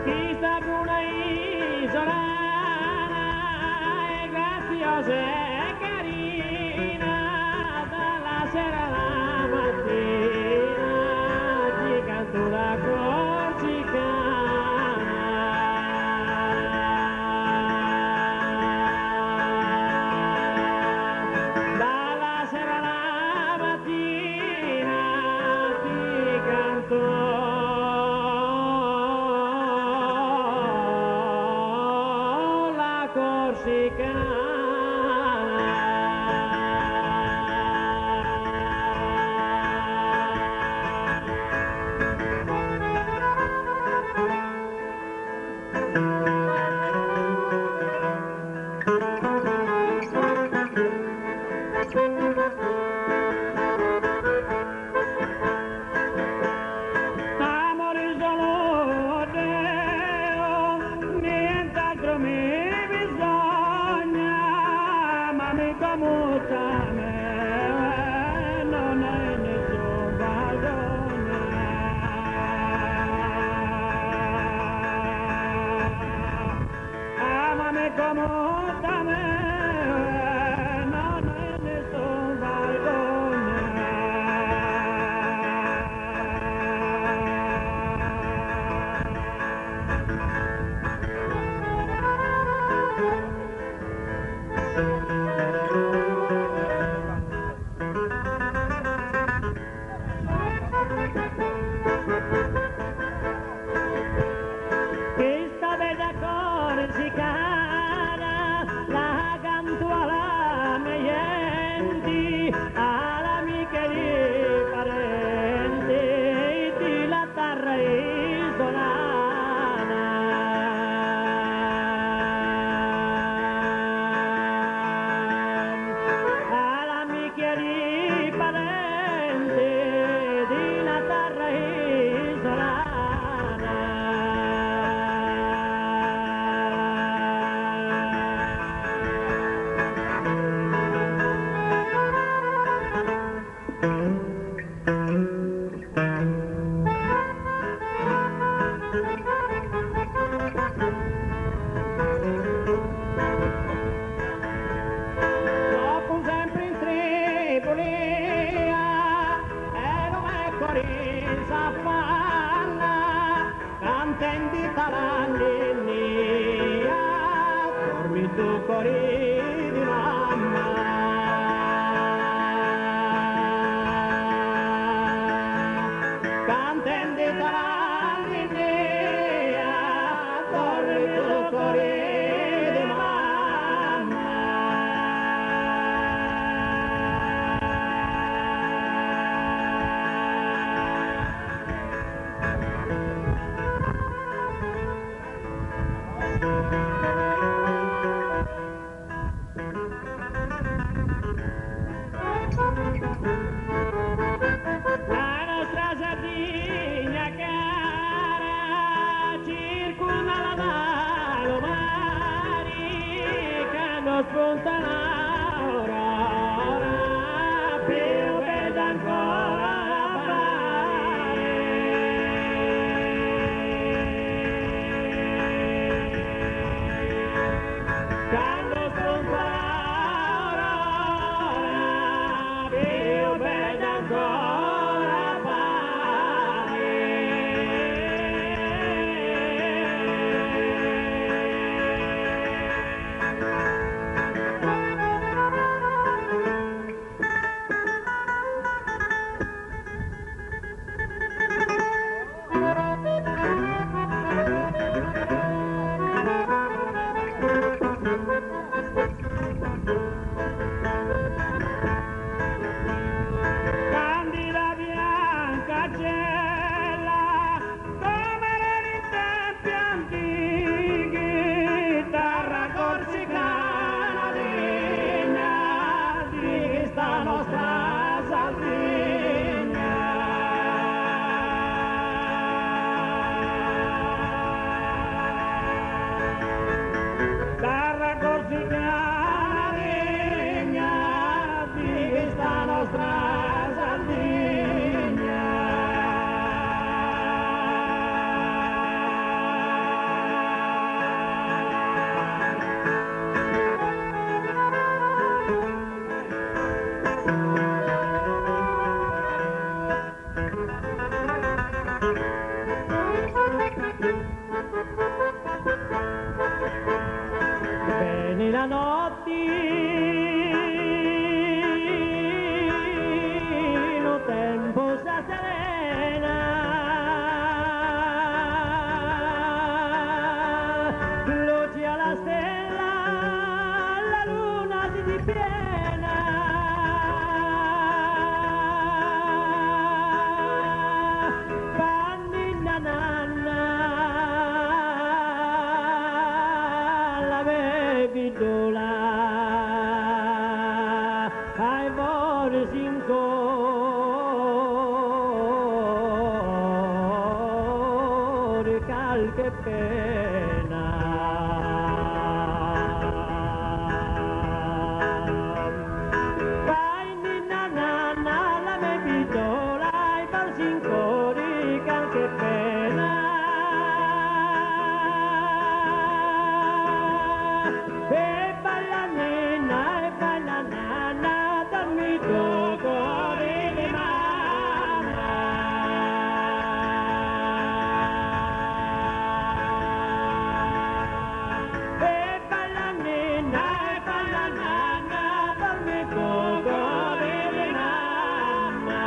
Chista bruna isolana è graziosa e carina, dalla sera alla mattina ti canto la corsicana. Dalla sera alla mattina ti canto la corsicana. Amore solo Deo, nient'altro mi bisogna, ma mi comuta me, non è nessun vergogna. Amami come me, non è nessun vergogna. Questa bella corsicana la canto alla mia gente, alla amica e parenti di la terra isolana. Alla amica e parenti di la terra isolana. Dopo sempre in Tripolia e non è corinza fanna, cantendi taranninnia, dormi tu cori di mamma. Cantendi taranninnia, dormi tu cori di mamma. La nostra Sardegna cara circondata da mari che non spunta l'aurora più bella ancora pare. Quando spunta l'aurora più bella ancora pare. Veni la notti, lu tempu s'asserena, luci a la stella, la luna si dipiena. Fa ninna nanna, la me figliola, ai forsi ancora qualche pena. Fai ninna nanna, la me figliola, ai forsi ancora qualche pena. E balla ninna, e balla nanna, dammi tuo cuore di mamma. E balla ninna, e balla nanna, dammi tuo cuore di mamma.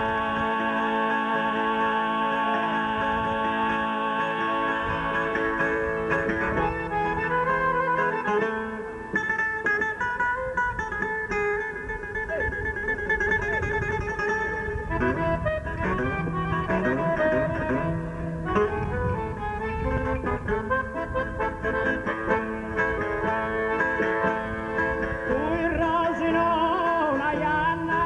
Tu il rosino, la Ianna,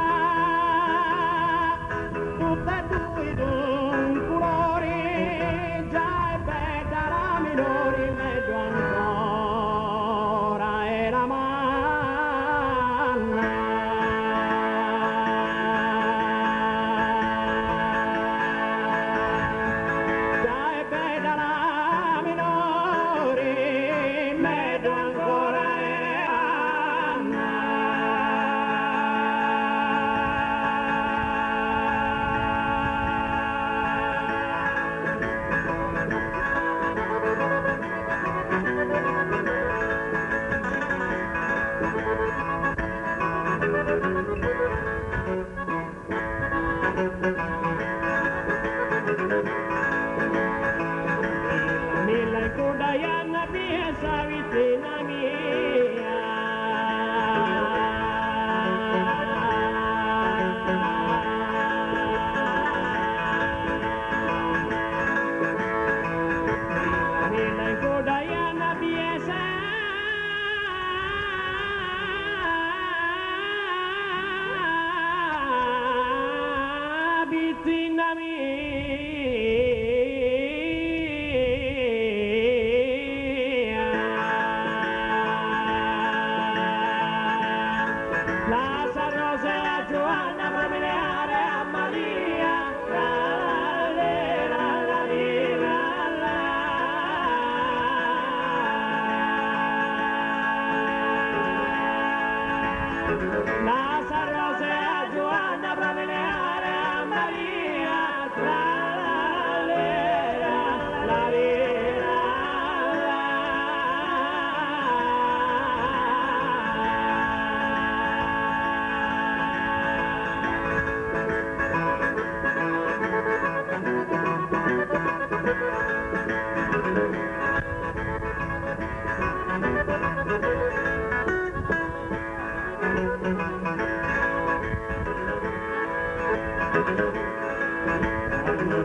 tutte e due d'un colore, già è bella la minore, meglio ancora è la manna. Già è bella la minore, meglio ancora è la manna. Mila Kudayana mia savitina mia. Mila Kudayana mia savitina mia. La San Rosa e la Giovanna familiare a Maria. La la la la la la La San Rosa e la Giovanna familiare a Maria. La la la la la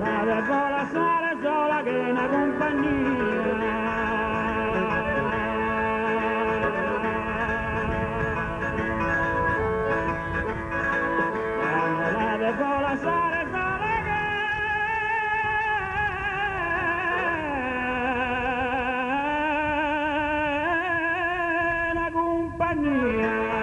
La devo lasciare sola che è una compagnia. La devo lasciare sola che è una compagnia.